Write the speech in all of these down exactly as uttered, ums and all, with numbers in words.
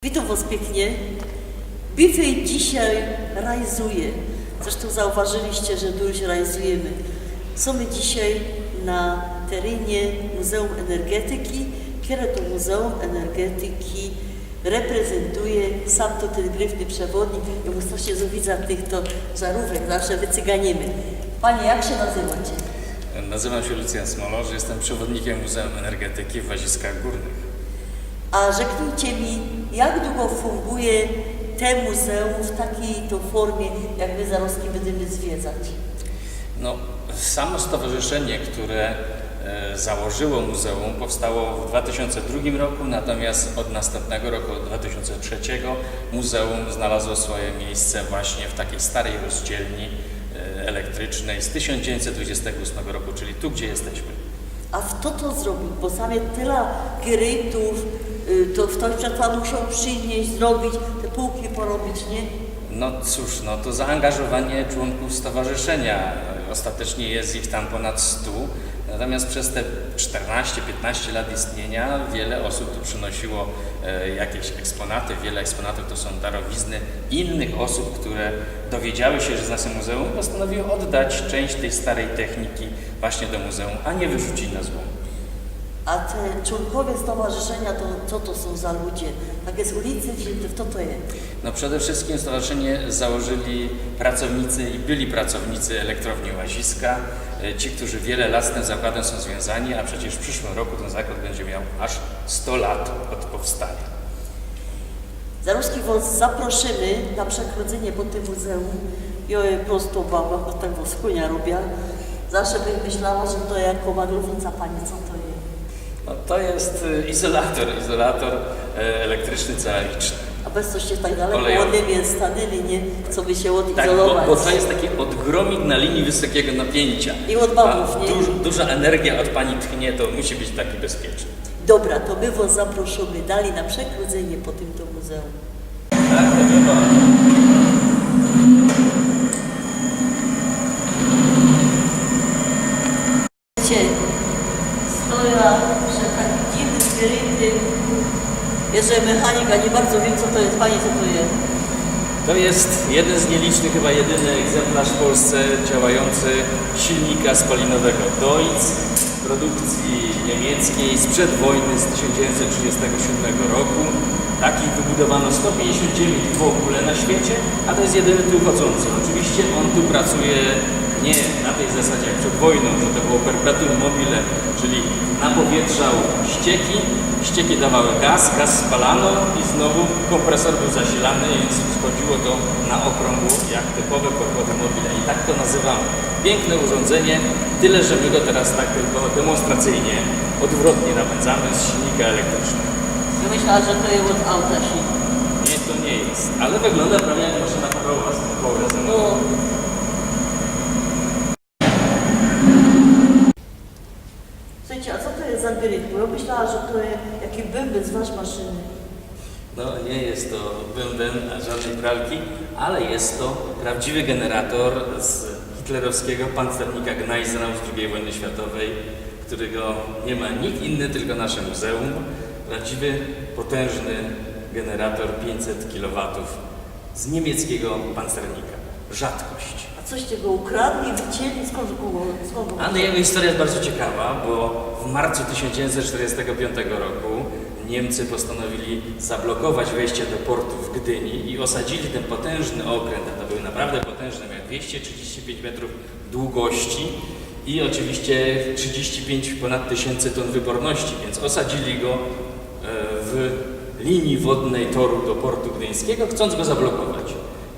Witōm wos piyknie. Bifej dzisiej rajzuje. Zresztōm zauważyliście, że duś rajzujymy. Sōm my dzisiej na terynie Muzeum Energetyki, kere to Muzeum Energetyki reprezyntuje sam to tyn gryfny przewodnik. Jŏ mu strasznie zawidzã tych to żarōwek, zawsze wycyganiymy. Panie, jak sie nazywacie? Nazywam się Lucjan Smolorz, jestem przewodnikiem Muzeum Energetyki w Łaziskach Górnych. A rzeknijcie mi, jak dugo funguje te muzeum w takij to formie, jak my zarŏzki bydymy zwiedzać? No, samo stowarzyszenie, które e, założyło muzeum, powstało w dwa tysiące drugim roku, natomiast od następnego roku, od dwa tysiące trzeciego, muzeum znalazło swoje miejsce właśnie w takiej starej rozdzielni e, elektrycznej z tysiąc dziewięćset dwudziestego ósmego roku, czyli tu, gdzie jesteśmy. A fto to zrobiōł? Bo sam je tela gerytōw, y, to ftoś przetōm musioł przinieś, zrobić, te pōłki porobić, nie? No cóż, no to zaangażowanie członków stowarzyszenia. Ostatecznie jest ich tam ponad stu. Natomiast przez te czternaście, piętnaście lat istnienia wiele osób tu przynosiło e, jakieś eksponaty. Wiele eksponatów to są darowizny innych osób, które dowiedziały się, że jest nasze muzeum, postanowiły oddać część tej starej techniki właśnie do muzeum, a nie wyrzucić na złom. A te członkowie stowarzyszenia to co to sōm za ludzie? Tak je z ulicy wziynte, fto to je? No przede wszystkim stowarzyszenie założyli pracownicy i byli pracownicy elektrowni Łaziska, e, ci, którzy wiele lat z tym zakładem są związani, a przecież w przyszłym roku ten zakład będzie miał aż sto lat od powstania. Zarŏzki wos zaproszymy na przechŏdzynie po tym muzeum. Jŏ je prosto baba, a tak wos chunia robiã. Zawsze bych myślała, że to jako maglownica, panie, co to je? No, to jest y, izolator, izolator e, elektryczny, cealiczny. A bez coście tak daleko Olejowy. Ode mie stanęli, nie? Co by się Tak, bo, odizolować. Bo to jest taki odgromi na linii wysokiego napięcia. I od babów, A nie? Duż, duża energia od pani tchnie, to musi być taki bezpieczny. Dobra, to my wos zaproszymy dalej na przechŏdzynie po tym to muzeum. Tak, to chyba. Wiecie, stoja przed takim dziwnym gerytym. Wiesz, że mechanika, nie bardzo wiem, co to jest. Panie, co to jest? To jest jeden z nielicznych, chyba jedyny egzemplarz w Polsce działający silnika spalinowego Deutz produkcji niemieckiej sprzed wojny z tysiąc dziewięćset trzydziestego siódmego roku. Takich wybudowano sto pięćdziesiąt dziewięć w ogóle na świecie, a to jest jedyny tu chodzący. Oczywiście on tu pracuje nie na tej zasadzie jak przed wojną, że to było perpetuum mobile, czyli napowietrzał ścieki, ścieki dawały gaz, gaz spalano i znowu kompresor był zasilany, więc schodziło to na okrągło jak typowe korpowe mobile. I tak to nazywamy. Piękne urządzenie, tyle że my go teraz tak tylko demonstracyjnie, odwrotnie napędzamy z silnika elektrycznego. Ja myślała, że to jest od auta silnik. Nie, to nie jest, ale wygląda prawie jak maszyna parowa z tym kołem. No. Słuchajcie, a co to jest za geryt? Bo ja myślała, że to jest jakiś bęben z waszmaszyny. No, nie jest to bęben żadnej pralki, ale jest to prawdziwy generator z hitlerowskiego pancernika Gneisenau z drugiej wojny światowej, którego nie ma nikt inny, tylko nasze muzeum. Prawdziwy, potężny generator pięćset kilowatów z niemieckiego pancernika. Rzadkość. A coście go ukradli, wycięli? Skąd go, skąd go A no, jego historia jest bardzo ciekawa, bo w marcu tysiąc dziewięćset czterdziestego piątego roku Niemcy postanowili zablokować wejście do portu w Gdyni i osadzili ten potężny okręt, a to były naprawdę potężne, miał dwieście trzydzieści pięć metrów długości i oczywiście trzydzieści pięć ponad tysięcy ton wyporności, więc osadzili go e, w linii wodnej toru do portu gdyńskiego, chcąc go zablokować.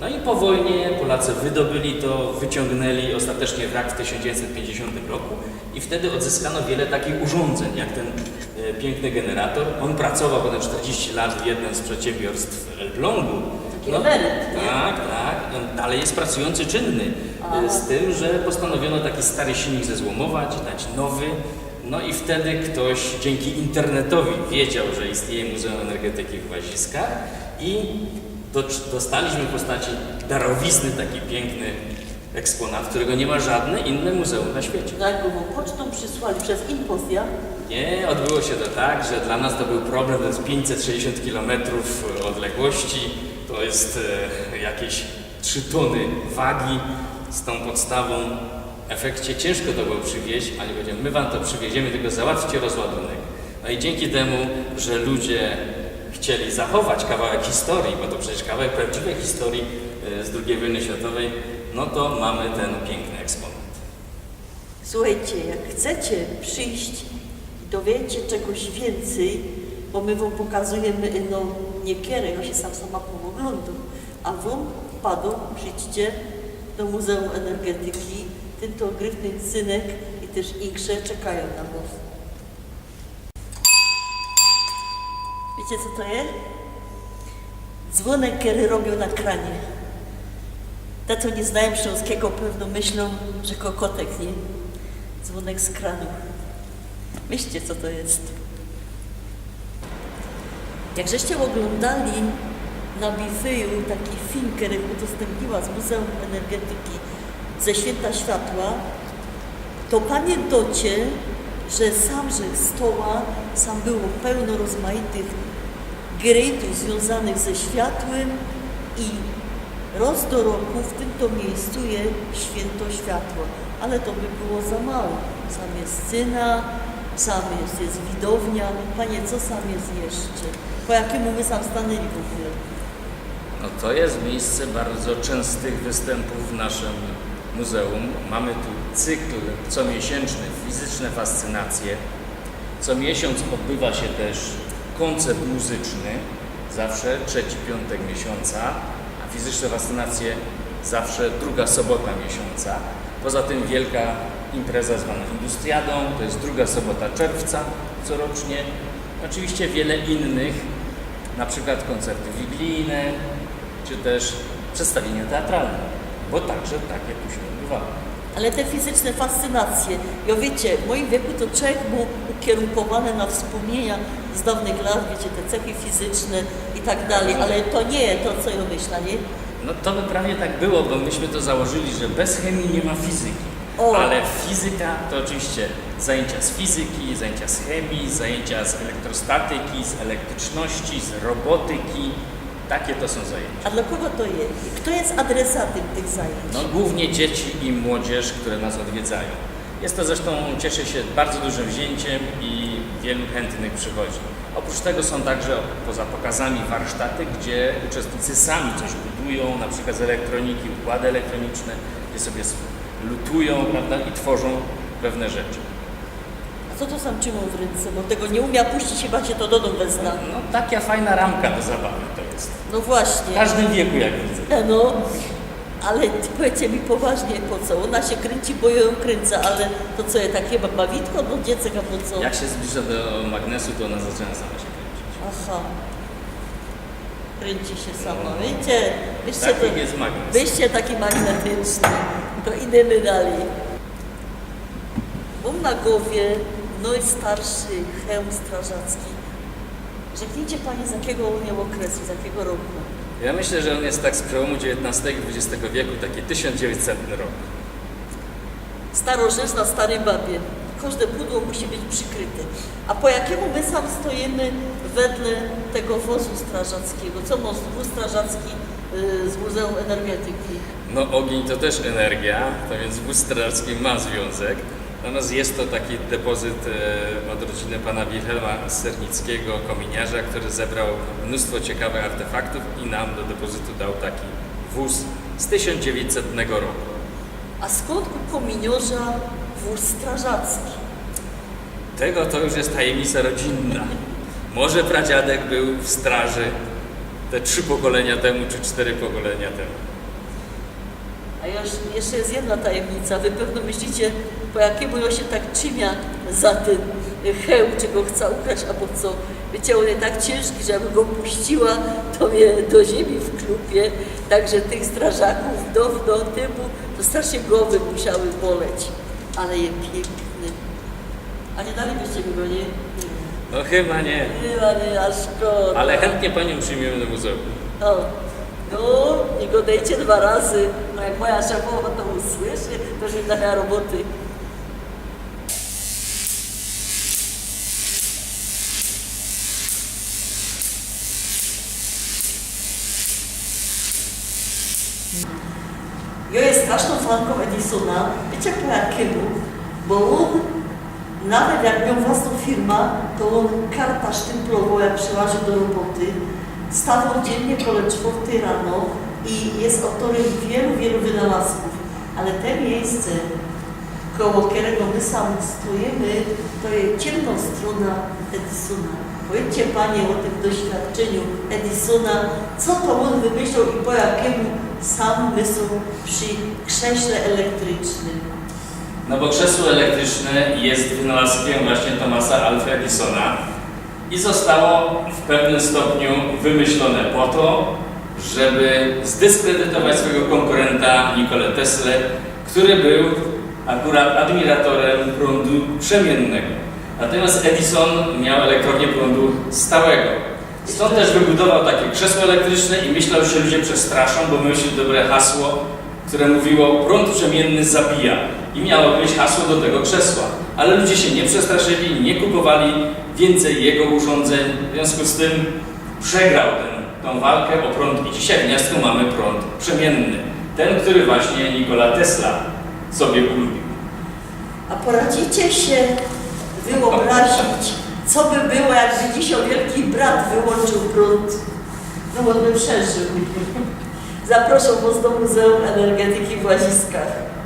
No i po wojnie Polacy wydobyli to, wyciągnęli ostatecznie wrak w tysiąc dziewięćset pięćdziesiątym roku i wtedy odzyskano wiele takich urządzeń, jak ten e, piękny generator. On pracował ponad czterdzieści lat w jednym z przedsiębiorstw Elblągu. Taki emeryt, nie? Tak, tak. On dalej jest pracujący, czynny. Aha. E, Z tym, że postanowiono taki stary silnik zezłomować, dać nowy. No i wtedy ktoś dzięki internetowi wiedział, że istnieje Muzeum Energetyki w Łaziskach i do, dostaliśmy w postaci darowizny taki piękny eksponat, którego nie ma żadne inne muzeum na świecie. Tak, go pocztą przysłali przez Inpost, ja? Nie, odbyło się to tak, że dla nas to był problem, to jest pięćset sześćdziesiąt kilometrów odległości, to jest e, jakieś trzy tony wagi. Z tą podstawą w efekcie ciężko to było przywieźć, ale powiedziałem, my wam to przywieziemy, tylko załatwcie rozładunek. No i dzięki temu, że ludzie chcieli zachować kawałek historii, bo to przecież kawałek prawdziwej historii e, z drugiej wojny światowej, no to mamy ten piękny eksponat. Słuchajcie, jak chcecie przyjść i dowiecie czegoś więcej, bo my wam pokazujemy no niekiere, ja się sam sama poglądam, a wam padło, przyjdźcie do Muzeum Energetyki, ten to gryfny synek i też insze czekają na was. Wiecie, co to jest? Dzwonek, który robią na kranie. Te, co nie znają śląskiego, pewno myślą, że kokotek, nie? Dzwonek z kranu. Myślcie, co to jest. Jak żeście oglądali na Bifyju taki film, który udostępniła z Muzeum Energetyki ze Święta Światła, to pamiętacie, że sam żech stoła, sam było pełno rozmaitych gryntów związanych ze światłem i roz do roku w tym to miejscu je Święto Światła. Ale to by było za mało. Sam jest cyna, sam jest, jest widownia. Panie, co sam jest jeszcze? Po jakiemu my sam stanęli w ogóle? No to jest miejsce bardzo częstych występów w naszym muzeum. Mamy tu cykl comiesięczny Fizyczne Fascynacje. Co miesiąc odbywa się też koncert muzyczny, zawsze trzeci piątek miesiąca, a Fizyczne Fascynacje zawsze druga sobota miesiąca. Poza tym wielka impreza zwana Industriadą, to jest druga sobota czerwca corocznie. Oczywiście wiele innych, na przykład koncerty wigilijne, czy też przedstawienia teatralne, bo także takie tu się odbywają. Ale te fizyczne fascynacje, ja wiecie, w moim wieku to człowiek był ukierunkowany na wspomnienia z dawnych lat, wiecie, te cechy fizyczne i tak dalej, ale to nie to, co ja myślę, nie? No to by prawie tak było, bo myśmy to założyli, że bez chemii nie ma fizyki. O. Ale fizyka to oczywiście zajęcia z fizyki, zajęcia z chemii, zajęcia z elektrostatyki, z elektryczności, z robotyki. Takie to są zajęcia. A dla kogo to jest? Kto jest adresatem tych zajęć? No, głównie dzieci i młodzież, które nas odwiedzają. Jest to zresztą, cieszy się bardzo dużym wzięciem i wielu chętnych przychodzi. Oprócz tego są także poza pokazami warsztaty, gdzie uczestnicy sami coś budują, na przykład z elektroniki, układy elektroniczne, gdzie sobie s- lutują, prawda, i tworzą pewne rzeczy. A co to sam trzymał w ręce? Bo tego nie umiem puścić, chyba się to do domu wezmę. No, taka fajna ramka do zabawy to jest. No właśnie. W każdym wieku, jak widzę. No, ale ty powiedzcie mi poważnie, po co? Ona się kręci, bo ja ją kręcę, ale to co, je takie ba- bawitko do dziecek, a po co? Jak się zbliża do magnesu, to ona zaczyna sama się kręcić. Aha. Kręci się sama, wiecie? Wyście, Taki to, jest magnes. Wyście taki magnetyczny. To idziemy dalej. Mam na głowie najstarszy hełm strażacki. Rzeknijcie Panie, z jakiego on miał okresu, z jakiego roku? Ja myślę, że on jest tak z przełomu dziewiętnastego i dwudziestego wieku, taki tysiąc dziewięćsetny rok. Starożytna, stary babie. Każde pudło musi być przykryte. A po jakiemu my sam stoimy wedle tego wozu strażackiego? Co ma wóz strażacki y, z Muzeum Energetyki? No, ogień to też energia, to więc wóz strażacki ma związek. Natomiast jest to taki depozyt e, od rodziny pana Wilhelma Sernickiego, kominiarza, który zebrał mnóstwo ciekawych artefaktów i nam do depozytu dał taki wóz z tysiąc dziewięćsetnego roku. A skąd u kominiarza wóz strażacki? Tego to już jest tajemnica rodzinna. Może pradziadek był w straży te trzy pokolenia temu, czy cztery pokolenia temu. A już, jeszcze jest jedna tajemnica. Wy pewno myślicie, po jakiemu ja się tak trzymia za ten hełm, czy go chcę ukraść, a po co? Wiecie, on jest tak ciężki, że jakbym go puściła, to mnie do ziemi wklupie. Także tych strażaków dawno temu to strasznie głowy musiały boleć. Ale je piękny. A nie dalibyście mi go, nie? No chyba nie. Chyba nie, a szkoda. Ale chętnie panią przyjmiemy do muzeum. O, no, nie gadajcie dwa razy, bo jak moja szefowa to usłyszy, to już nie da roboty. Jŏ je straszną fankōm Edisona. Wiycie po jakimu? Bo ôn, nawet jak mioł własnōm firmã, to ôn karta sztymplowŏł, jak przilazoł do roboty. Stawoł dziynnie kole sztwŏrtyj rano i je autōrym wielu, wielu wynalazkōw. Ale te miyjsce, koło kerego my sam stojymy, to je ciymnŏ strōna Edisona. Powiydzcie, panie, ô tym doświadczyniu Edisona, co to ôn wymyśloł i po jakimu sam mysoł przi krześle elektrycznym. No bo krzesło elektryczne jest wynalazkiem właśnie Thomasa Alva Edisona i zostało w pewnym stopniu wymyślone po to, żeby zdyskredytować swojego konkurenta Nikolę Tesla, który był akurat admiratorem prądu przemiennego. Natomiast Edison miał elektrownię prądu stałego. Stąd też wybudował takie krzesło elektryczne i myślał, że ludzie przestraszą, bo wymyślił dobre hasło, które mówiło: „Prąd przemienny zabija”. I miało być hasło do tego krzesła. Ale ludzie się nie przestraszyli, nie kupowali więcej jego urządzeń. W związku z tym przegrał tę, tę walkę o prąd i dzisiaj w Gniazdku mamy prąd przemienny. Ten, który właśnie Nikola Tesla sobie ulubił. A poradzicie sie wyobrazić, co by było, jakby dzisiej wielki brat wyłōnczōł prōnd? No, ôn by przeżył. Zaprŏszōm wŏs do Muzeum Energetyki w Łaziskach.